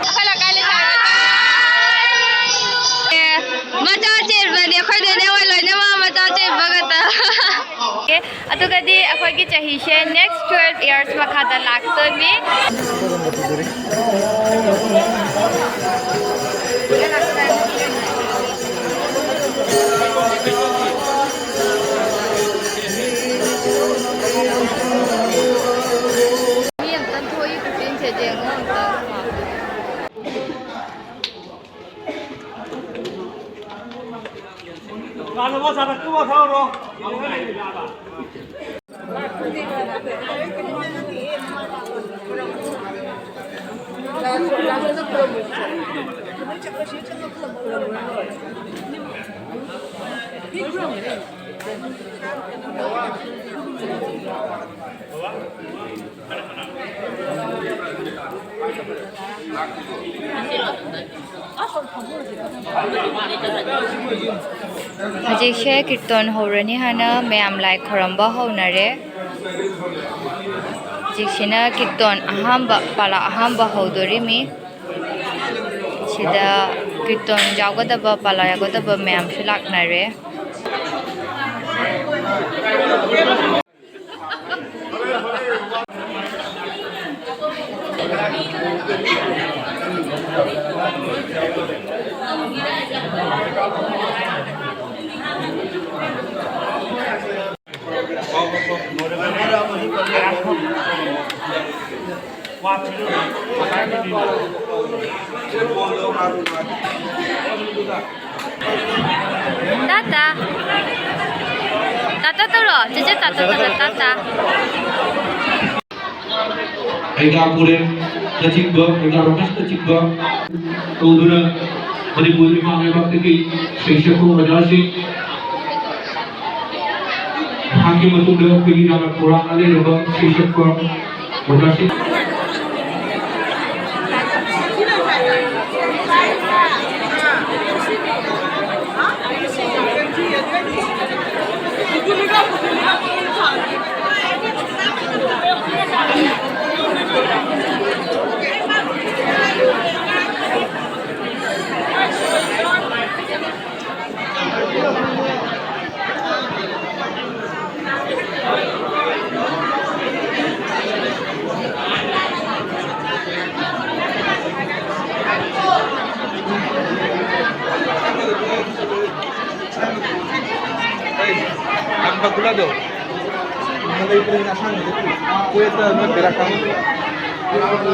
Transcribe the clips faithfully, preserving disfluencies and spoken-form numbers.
ꯑꯩꯈꯣꯏ ꯂꯩꯀꯥꯏ ꯂꯩꯁꯥꯕꯤ ꯃꯆꯥ ꯆꯦꯟꯕꯅꯦ, ꯑꯩꯈꯣꯏꯗꯅꯦ ꯍꯣꯏ ꯂꯣꯏꯅꯃꯛ ꯃꯆꯥ ꯆꯦꯟꯕ ꯈꯛꯇ꯫ ꯑꯗꯨꯒꯗꯤ ꯑꯩꯈꯣꯏꯒꯤ ꯆꯍꯤꯁꯦ next twelve years ꯃꯈꯥꯗ ꯂꯥꯛꯇꯣꯏꯅꯤ꯫ ꯃꯤ ꯑꯝꯇꯪ ꯊꯣꯛꯏ ꯀꯨꯆꯦꯟꯁꯦ ꯌꯦꯡꯉꯣ ꯑꯝꯇꯪ꯫ ꯍꯧꯖꯤꯛꯁꯦ ꯀꯤꯔꯇꯣꯟ ꯍꯧꯔꯅꯤ ꯍꯥꯏꯅ ꯃꯌꯥꯝ ꯂꯥꯏ ꯈꯣꯏꯔꯝꯕ ꯍꯧꯅꯔꯦ꯫ ꯍꯧꯖꯤꯛꯁꯤꯅ ꯀꯤꯔꯇꯣꯟ ꯑꯍꯥꯝꯕ, ꯄꯥꯂꯥ ꯑꯍꯥꯝꯕ ꯍꯧꯗꯣꯔꯤꯃꯤ꯫ ꯁꯤꯗ ꯀꯤꯔꯇꯣꯟ ꯌꯥꯎꯒꯗꯕ, ꯄꯥꯂꯥ ꯌꯥꯎꯒꯗꯕ ꯃꯌꯥꯝꯁꯨ ꯂꯥꯛꯅꯔꯦ꯫ ꯇꯥꯇꯥ꯫ ꯇꯥꯇꯥ ꯇꯧꯔꯣ꯫ ꯆꯦꯆꯦ ꯇꯥꯇꯥ ꯇꯧꯔꯣ꯫ ꯇꯥꯇꯥ꯫ ꯍꯩꯒꯥ ꯄꯨꯔꯦꯜꯅꯆꯤꯡꯕ, ꯍꯩꯒꯥ ꯔꯣꯃꯦꯁꯅꯆꯤꯡꯕ ꯇꯧꯗꯨꯅ ꯃꯅꯤꯄꯨꯔ ꯏꯃꯥ ꯂꯩꯕꯥꯛꯇꯒꯤ ꯏꯁꯩ ꯁꯛꯄ ꯑꯣꯖꯥꯁꯤꯡ, ꯃꯍꯥꯛꯀꯤ ꯃꯇꯨꯡꯗ ꯑꯩꯈꯣꯏꯒꯤ ꯌꯥꯝꯅ ꯄꯨꯔꯥ ꯂꯩꯔꯕ ꯏꯁꯩ ꯁꯛꯄ ꯑꯣꯖꯥꯁꯤꯡ꯫ ꯈꯨꯠꯂꯥꯗꯣ꯫ ꯂꯩ ꯄꯔꯦꯡ ꯑꯁꯥꯡꯕꯗꯣ ꯀꯣꯏꯔ ꯆꯠꯂꯒ ꯕꯦꯔꯥ ꯀꯥꯟꯅꯗ꯭ꯔꯣ?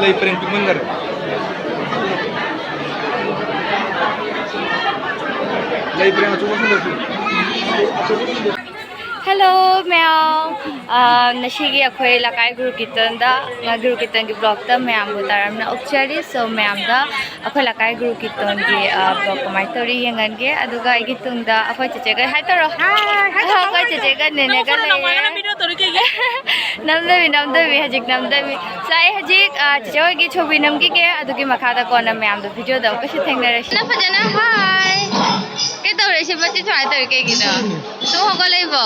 ꯂꯩ ꯄꯔꯦꯡ ꯄꯤꯛꯃꯟꯈꯔꯦ꯫ ꯂꯩ ꯄꯔꯦꯡ ꯑꯆꯧꯕ ꯑꯁꯥꯡꯕꯗꯣ꯫ Hello ꯃꯌꯥꯝ꯫ ꯑ, ꯉꯁꯤꯒꯤ ꯑꯩꯈꯣꯏ ꯂꯀꯥꯏ ꯒꯨꯔꯨ ꯀꯤꯔꯇꯟꯗ, ꯑ, ꯒꯨꯔꯨ ꯀꯤꯔꯇꯟꯒꯤ vlogꯇ ꯃꯌꯥꯝꯕꯨ ꯇꯔꯥꯝꯅ ꯑꯣꯛꯆꯔꯤ꯫ So ꯃꯌꯥꯝꯗ ꯑꯩꯈꯣꯏ ꯂꯀꯥꯏ ꯒꯨꯔꯨ ꯀꯤꯔꯇꯟꯒꯤ, ꯑ, vlog ꯀꯃꯥꯏꯅ ꯇꯧꯔꯤ ꯌꯦꯡꯍꯟꯒꯦ꯫ ꯑꯗꯨꯒ ꯑꯩꯒꯤ ꯇꯨꯡꯗ ꯑꯩꯈꯣꯏ ꯆꯦꯆꯦꯒ ꯍꯥꯏ ꯇꯧꯔꯣ꯫ ꯍꯥꯏ, ꯍꯥꯏ ꯇꯧꯔꯣ, ꯑꯩꯈꯣꯏ ꯍꯥꯏ ꯇꯧꯔꯣ꯫ ꯆꯦꯆꯦꯒ ꯅꯦꯅꯦꯒ ꯅꯪ ꯂꯩꯔꯦ꯫ ꯅꯃꯥꯟꯅꯕꯤꯗꯣ ꯇꯧꯔꯤ ꯀꯩꯒꯤ? ꯅꯝꯗꯕꯤ, ꯅꯝꯗꯕꯤ, ꯍꯧꯖꯤꯛ ꯅꯝꯗꯕꯤ꯫ So ꯑꯩ ꯍꯧꯖꯤꯛ, ꯑ, ꯆꯦꯆꯦ ꯍꯣꯏꯒꯤ ꯁꯨꯕꯤ ꯅꯝꯈꯤꯒꯦ, ꯑꯗꯨꯒꯤ ꯃꯈꯥꯗ ꯀꯣꯟꯅ ꯃꯌꯥꯝꯗꯣ videoꯗ ꯑꯃꯨꯛꯀꯁꯨ ꯊꯦꯡꯅꯔꯁꯤ꯫ ꯐꯖꯅ ꯐꯖꯅ ꯍꯥꯏ꯫ ꯀꯩ ꯇꯧꯔꯦ ꯁꯤ ꯃꯆꯤꯟ ꯁꯨꯃꯥꯏꯅ ꯇꯧꯔꯤ ꯀꯩꯒꯤꯅꯣ? ꯇꯨꯝ ꯍꯧꯒꯠꯂꯛꯏꯕꯣ?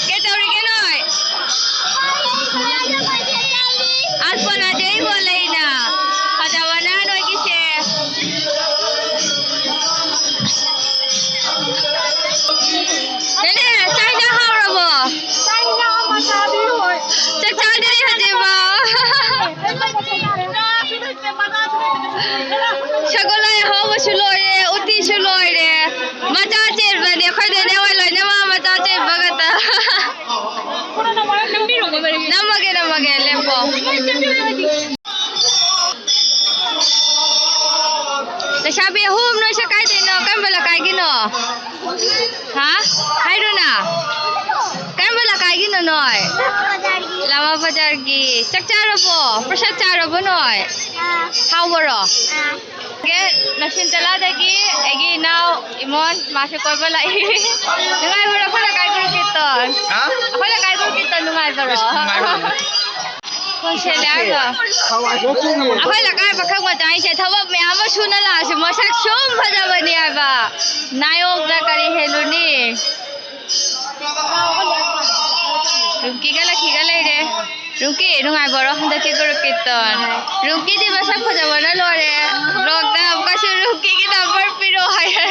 ꯀꯩꯗꯧꯔꯤꯒꯦ ꯅꯣꯏ? ꯑꯁ ꯀꯣꯟꯅꯗꯦ ꯑꯩ ꯕꯣꯜ ꯂꯩꯅ꯫ ꯐꯖꯕꯅ ꯅꯣꯏꯒꯤꯁꯦ꯫ ꯅꯦꯅꯦ, ꯆꯥꯛ ꯏꯟꯖꯥꯡ ꯍꯥꯎꯔꯕꯣ? ꯆꯥꯛ ꯏꯟꯖꯥꯡ ꯑꯃ ꯆꯥꯗ꯭ꯔꯤ ꯍꯣꯏ꯫ ꯆꯥꯛ ꯆꯥꯗ꯭ꯔꯤ ꯍꯧꯖꯤꯛꯐꯥꯎ꯫ ꯁꯒꯣꯜ ꯍꯋꯥꯏ ꯑꯍꯥꯎꯕꯁꯨ ꯂꯣꯏꯔꯦ, ꯎꯇꯤꯁꯨ ꯂꯣꯏꯔꯦ꯫ ꯃꯆꯥ ꯆꯦꯟꯕꯅꯦ ꯑꯩꯈꯣꯏꯗꯅꯦ, ꯍꯣꯏ ꯂꯣꯏꯅꯃꯛ ꯃꯆꯥ ꯆꯦꯟꯕ ꯉꯥꯛꯇ꯫ ꯅꯝꯃꯒꯦ, ꯅꯝꯃꯒꯦ, ꯂꯦꯞꯄꯣ꯫ ꯂꯩꯁꯥꯕꯤ ꯑꯍꯨꯝ, ꯅꯣꯏꯁꯦ ꯀꯥꯏꯗꯩꯅꯣ? ꯀꯔꯝꯕ ꯂꯩꯀꯥꯏꯒꯤꯅꯣ? ꯍꯥ? ꯍꯥꯏꯔꯣꯅ꯫ ꯀꯔꯝꯕ ꯂꯩꯀꯥꯏꯒꯤꯅꯣ ꯅꯣꯏ? ꯂꯥꯃꯥ ꯕꯖꯥꯔꯒꯤ꯫ ꯆꯥꯛ ꯆꯥꯔꯕꯣ? ꯄ꯭ꯔꯁꯥꯗ ꯆꯥꯔꯕꯣ ꯅꯣꯏ? ꯍꯥꯎꯕꯔꯣ? ꯒꯦ, ꯅꯁꯤꯟꯇꯂꯥꯗꯒꯤ ꯑꯩꯒꯤ ꯏꯅꯥꯎ ꯏꯃꯣꯟ, ꯃꯥꯁꯨ ꯀꯣꯏꯕ ꯂꯥꯛꯏ꯫ ꯅꯨꯡꯉꯥꯏꯕ꯭ꯔꯣ ꯑꯩꯈꯣꯏ ꯂꯩꯀꯥꯏ ꯒꯨꯔꯨ ꯀꯤꯔꯇꯟ? ꯍꯥ? ꯑꯩꯈꯣꯏ ꯂꯩꯀꯥꯏ ꯒꯨꯔꯨ ꯀꯤꯔꯇꯟ ꯅꯨꯡꯉꯥꯏꯕ꯭ꯔꯣ? ꯏꯁ, ꯅꯨꯡꯉꯥꯏꯕ꯭ꯔꯣ? ꯈꯣꯟꯁꯦ ꯂꯦ ꯍꯥꯏꯕ꯫ ꯑꯩꯈꯣꯏ ꯂꯩꯀꯥꯏ ꯄꯥꯈꯪ ꯃꯆꯥꯁꯤꯡꯁꯦ ꯊꯕꯛ ꯃꯌꯥꯝ ꯑꯃ ꯁꯨꯅ ꯂꯥꯛꯑꯁꯨ ꯃꯁꯛ ꯁꯨꯝ ꯐꯖꯕꯅꯦ ꯍꯥꯏꯕ꯫ ꯅꯥꯌꯣꯛꯇ ꯀꯔꯤ ꯍꯦꯜꯂꯨꯅꯤ? ꯔꯨꯝꯀꯤꯒ ꯂꯛꯀꯤꯒ ꯂꯩꯔꯦ꯫ ꯔꯨꯝꯀꯤ, ꯅꯨꯡꯉꯥꯏꯕꯔꯣ ꯍꯟꯗꯛꯀꯤ ꯒꯨꯔꯨ ꯀꯤꯔꯇꯟ? ꯔꯨꯝꯀꯤꯗꯤ ꯃꯁꯛ ꯐꯖꯕꯅ ꯂꯣꯏꯔꯦ꯫ Vlogꯇ ꯑꯃꯨꯛꯀꯁꯨ ꯔꯨꯝꯀꯤꯒꯤ number ꯄꯤꯔꯛꯑꯣ ꯍꯥꯏꯔꯦ꯫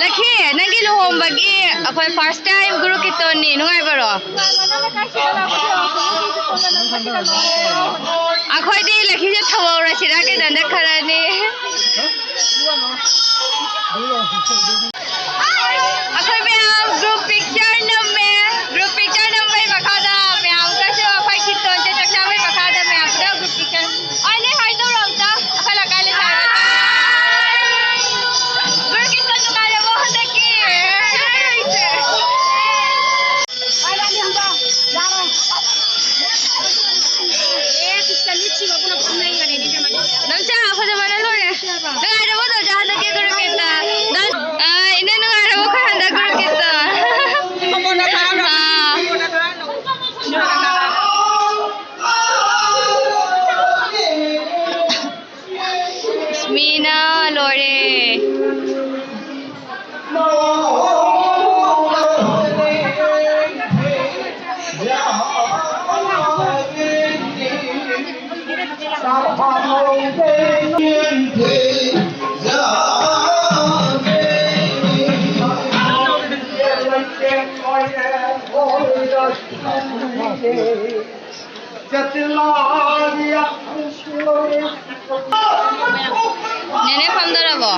ꯂꯛꯀꯤ, ꯅꯪꯒꯤ ꯂꯨꯍꯣꯡꯕꯒꯤ ꯑꯩꯈꯣꯏ first time ꯒꯨꯔꯨ ꯀꯤꯔꯇꯟꯅꯤ, ꯅꯨꯡꯉꯥꯏꯕꯔꯣ? ꯑꯩꯈꯣꯏꯗꯤ ꯂꯛꯀꯤꯁꯦ ꯊꯧꯍꯧꯔꯁꯤꯔ ꯀꯩꯅꯣꯗ ꯈꯔꯅꯤ꯫ ꯅꯦꯅꯦ ꯐꯝꯗꯔꯕꯣ?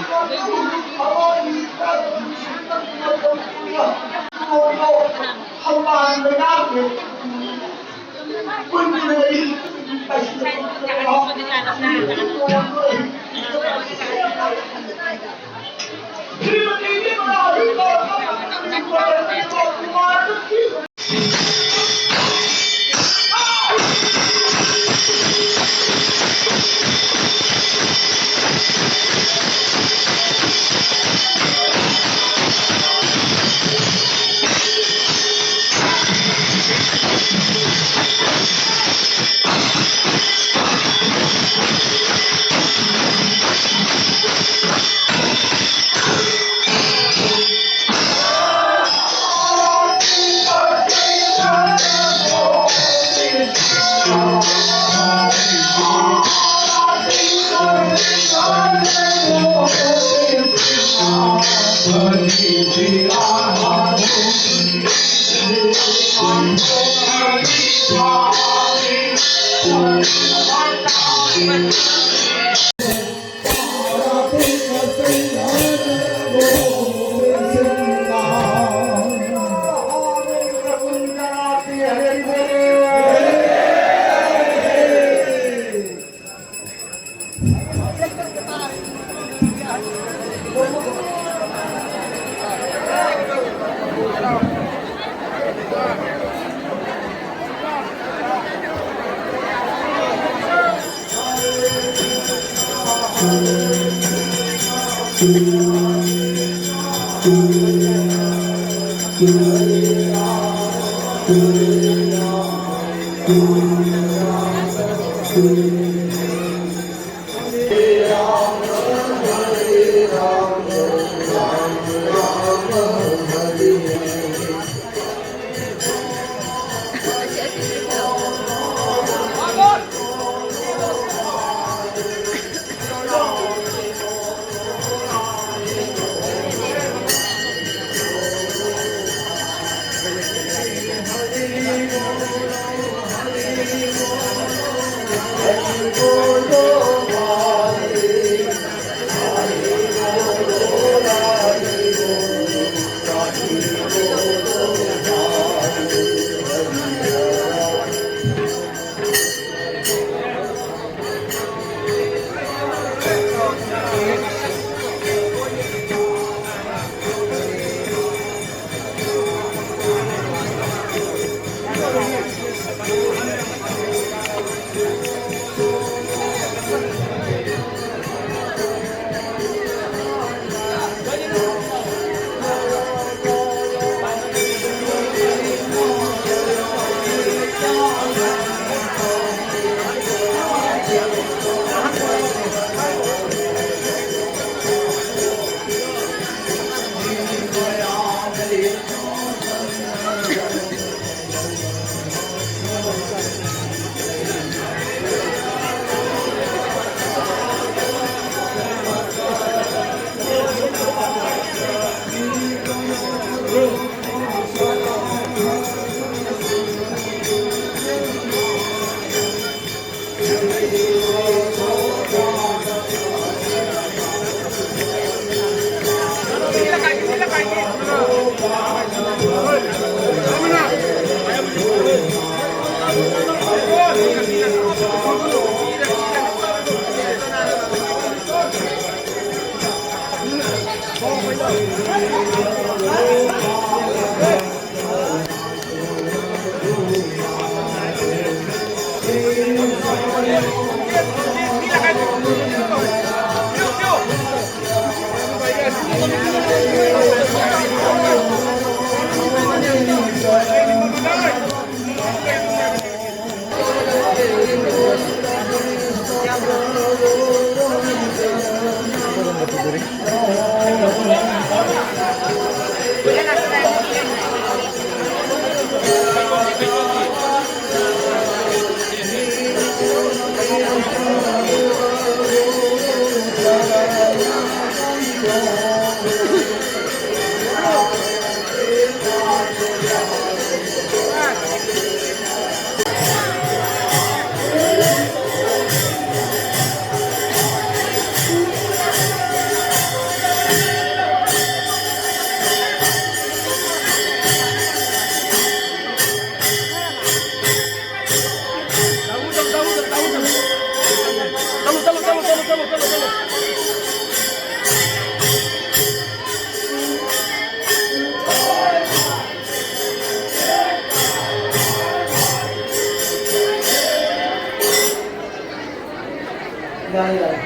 ꯌꯥꯔꯦ, ꯌꯥꯔꯦ꯫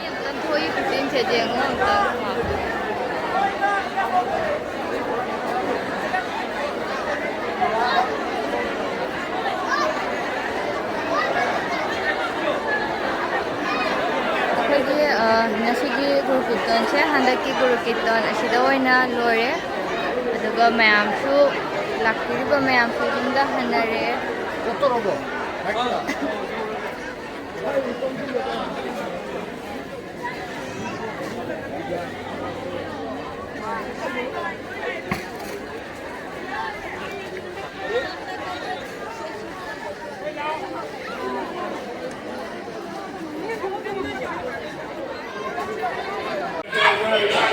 ꯑꯝꯇꯪ ꯊꯣꯛꯏ ꯈꯨꯆꯦꯟꯁꯦ ꯌꯦꯡꯉꯣ ꯑꯝꯇꯪ꯫ ꯑꯩꯈꯣꯏꯒꯤ, ꯑ, ꯉꯁꯤꯒꯤ ꯒꯨꯔꯨ ꯀꯤꯔꯇꯟꯁꯦ, ꯍꯟꯗꯛꯀꯤ ꯒꯨꯔꯨ ꯀꯤꯔꯇꯟ ꯑꯁꯤꯗ ꯑꯣꯏꯅ ꯂꯣꯏꯔꯦ꯫ ꯑꯗꯨꯒ ꯃꯌꯥꯝꯁꯨ, ꯂꯥꯛꯄꯤꯔꯤꯕ ꯃꯌꯥꯝꯁꯨ ꯌꯨꯝꯗ ꯍꯟꯅꯔꯦ꯫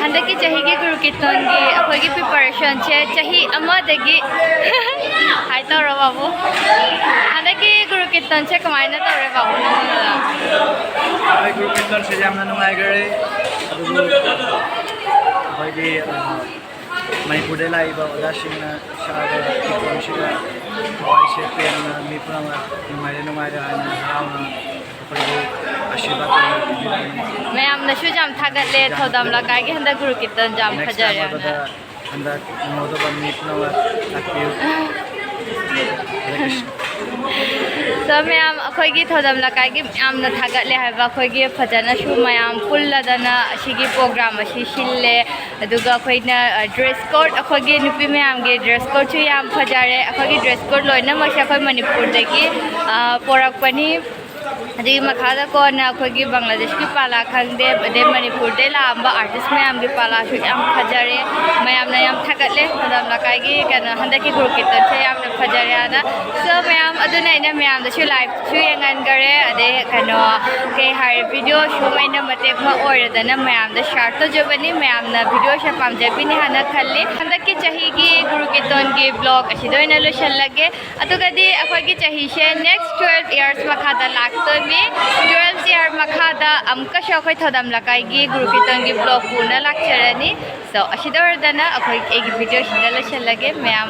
ꯍꯟꯗꯛꯀꯤ ꯆꯍꯤꯒꯤ ꯒꯨꯔꯨ ꯀꯤꯔꯇꯟꯒꯤ ꯑꯩꯈꯣꯏꯒꯤ ꯄ꯭ꯔꯤꯄꯦꯔꯦꯁꯟꯁꯦ ꯆꯍꯤ ꯑꯃꯗꯒꯤ ꯍꯥꯏ ꯇꯧꯔꯣ ꯕꯥꯕꯨ꯫ ꯍꯟꯗꯛꯀꯤ ꯒꯨꯔꯨ ꯀꯤꯔꯇꯟꯁꯦ ꯀꯃꯥꯏꯅ ꯇꯧꯔꯦ ꯕꯥꯕꯨ ꯅꯉꯣꯟꯗ? ꯑꯩ ꯒꯨꯔꯨ ꯀꯤꯔꯇꯟꯁꯦ ꯌꯥꯝꯅ ꯅꯨꯡꯉꯥꯏꯈ꯭ꯔꯦ꯫ ꯑꯩꯈꯣꯏꯒꯤ ꯃꯅꯤꯄꯨꯔꯗ ꯂꯥꯛꯏꯕ ꯑꯣꯖꯥꯁꯤꯡꯅ ꯁꯥꯕ ꯏꯀꯣꯟꯁꯤꯗ ꯊꯋꯥꯏꯁꯦ ꯄꯦꯟꯅ ꯃꯤ ꯄꯨꯝꯅꯃꯛ ꯅꯨꯡꯉꯥꯏꯔꯦ ꯅꯨꯡꯉꯥꯏꯔꯦ ꯍꯥꯏꯅ ꯍꯔꯥꯎꯅ ꯑꯩꯈꯣꯏꯕꯨ ꯑꯁꯤꯕ ꯄꯤꯕꯤꯔꯛꯏ꯫ ꯃꯌꯥꯝꯅꯁꯨ ꯌꯥꯝ ꯊꯥꯒꯠꯂꯦ ꯊꯧꯗꯥꯝ ꯂꯩꯀꯥꯏꯒꯤ ꯍꯟꯗꯛ ꯒꯨꯔꯨ ꯀꯤꯔꯇꯟ ꯌꯥꯝ ꯐꯖꯔꯦ ꯍꯥꯏꯅ꯫ ꯍꯟꯗꯛ ꯅꯪꯍꯧꯗꯕ ꯃꯤ ꯄꯨꯝꯅꯃꯛ ꯂꯥꯛꯄꯤꯌꯨ꯫ ꯍꯔꯦ ꯀ꯭ꯔꯤꯁꯅ꯫ ꯁꯣ ꯃꯌꯥꯝ ꯑꯩꯈꯣꯏꯒꯤ ꯊꯧꯗꯥꯝ ꯂꯩꯀꯥꯏꯒꯤ ꯌꯥꯝꯅ ꯊꯥꯒꯠꯂꯦ ꯍꯥꯏꯕ ꯑꯩꯈꯣꯏꯒꯤ ꯐꯖꯅꯁꯨ ꯃꯌꯥꯝ ꯄꯨꯜꯂꯗꯅ ꯑꯁꯤꯒꯤ ꯄ꯭ꯔꯣꯒ꯭ꯔꯥꯝ ꯑꯁꯤ ꯁꯤꯜꯂꯦ꯫ ꯑꯗꯨꯒ ꯑꯩꯈꯣꯏꯅ ꯗ꯭ꯔꯦꯁ ꯀꯣꯗ ꯑꯩꯈꯣꯏꯒꯤ ꯅꯨꯄꯤ ꯃꯌꯥꯝꯒꯤ ꯗ꯭ꯔꯦꯁ ꯀꯣꯗꯁꯨ ꯌꯥꯝ ꯐꯖꯔꯦ꯫ ꯑꯩꯈꯣꯏꯒꯤ ꯗ꯭ꯔꯦꯁ ꯀꯣꯗ ꯂꯣꯏꯅꯃꯛꯁꯦ ꯑꯩꯈꯣꯏ ꯃꯅꯤꯄꯨꯔꯗꯒꯤ ꯄꯣꯔꯛꯄꯅꯤ꯫ ꯑꯗꯨꯒꯤ ꯃꯈꯥꯗ ꯀꯣꯟꯅ ꯑꯩꯈꯣꯏꯒꯤ ꯕꯪꯒ꯭ꯂꯥꯗꯦꯁꯀꯤ ꯄꯥꯂꯥ ꯈꯪꯗꯦ, ꯑꯗꯩ ꯃꯅꯤꯄꯨꯔꯗꯩ ꯂꯥꯛꯑꯝꯕ ꯑꯥꯔꯇꯤꯁ ꯃꯌꯥꯝꯒꯤ ꯄꯥꯂꯥꯁꯨ ꯌꯥꯝ ꯐꯖꯔꯦ꯫ ꯃꯌꯥꯝꯅ ꯌꯥꯝ ꯊꯥꯒꯠꯂꯦ ꯊꯧꯗꯥꯝ ꯂꯩꯀꯥꯏꯒꯤ ꯀꯩꯅꯣ ꯍꯟꯗꯛꯀꯤ ꯒ꯭ꯔꯨꯞ ꯀꯤꯔꯇꯟꯁꯦ ꯌꯥꯝꯅ ꯐꯖꯔꯦ ꯍꯥꯏꯅ꯫ ꯁꯣ ꯃꯌꯥꯝ ꯑꯗꯨꯅ ꯑꯩꯅ ꯃꯌꯥꯝꯗꯁꯨ ꯂꯥꯏꯚꯁꯨ ꯌꯦꯡꯍꯟꯈꯔꯦ꯫ ꯑꯗꯩ ꯀꯩꯅꯣ ꯀꯩ ꯍꯥꯏꯔꯦ, ꯚꯤꯗꯤꯑꯣꯁꯨ ꯑꯩꯅ ꯃꯇꯦꯛ ꯑꯃ ꯑꯣꯏꯔꯗꯅ ꯃꯌꯥꯝꯗ ꯁꯤꯌꯥꯔ ꯇꯧꯖꯕꯅꯤ꯫ ꯃꯌꯥꯝꯅ ꯚꯤꯗꯤꯑꯣꯁꯦ ꯄꯥꯝꯖꯕꯤꯅꯤ ꯍꯥꯏꯅ ꯈꯜꯂꯤ꯫ ꯍꯟꯗꯛꯀꯤ ꯆꯍꯤꯒꯤ ꯒ꯭ꯔꯨꯞ ꯀꯤꯔꯇꯟꯒꯤ ꯕ꯭ꯂꯣꯒ ꯑꯁꯤꯗ ꯑꯣꯏꯅ ꯂꯣꯏꯁꯤꯜꯂꯒꯦ꯫ ꯑꯗꯨꯒꯗꯤ ꯑꯩꯈꯣꯏꯒꯤ ꯆꯍꯤꯁꯦ ꯅꯦꯛꯁ ꯇ꯭ꯋꯦꯜꯐ ꯏꯌꯥꯔꯁ ꯃꯈꯥꯗ ꯂꯥꯛꯇꯣꯏꯅꯤ꯫ ꯇ꯭ꯋꯦꯜꯐ ꯏꯌꯥꯔ ꯃꯈꯥꯗ ꯑꯃꯨꯛꯀꯁꯨ ꯑꯩꯈꯣꯏ ꯊꯧꯗꯥꯝ ꯂꯩꯀꯥꯏꯒꯤ ꯒ꯭ꯔꯨꯞ ꯀꯤꯔꯇꯟꯒꯤ ꯕ꯭ꯂꯣꯒ ꯄꯨꯅ ꯂꯥꯛꯆꯔꯅꯤ꯫ ꯁꯣ ꯑꯁꯤꯗ ꯑꯣꯏꯔꯗꯅ ꯑꯩꯈꯣꯏ ꯑꯩꯒꯤ ꯚꯤꯗꯤꯑꯣꯁꯤꯗ ꯂꯣꯏꯁꯤꯜꯂꯒꯦ ꯃꯌꯥꯝ꯫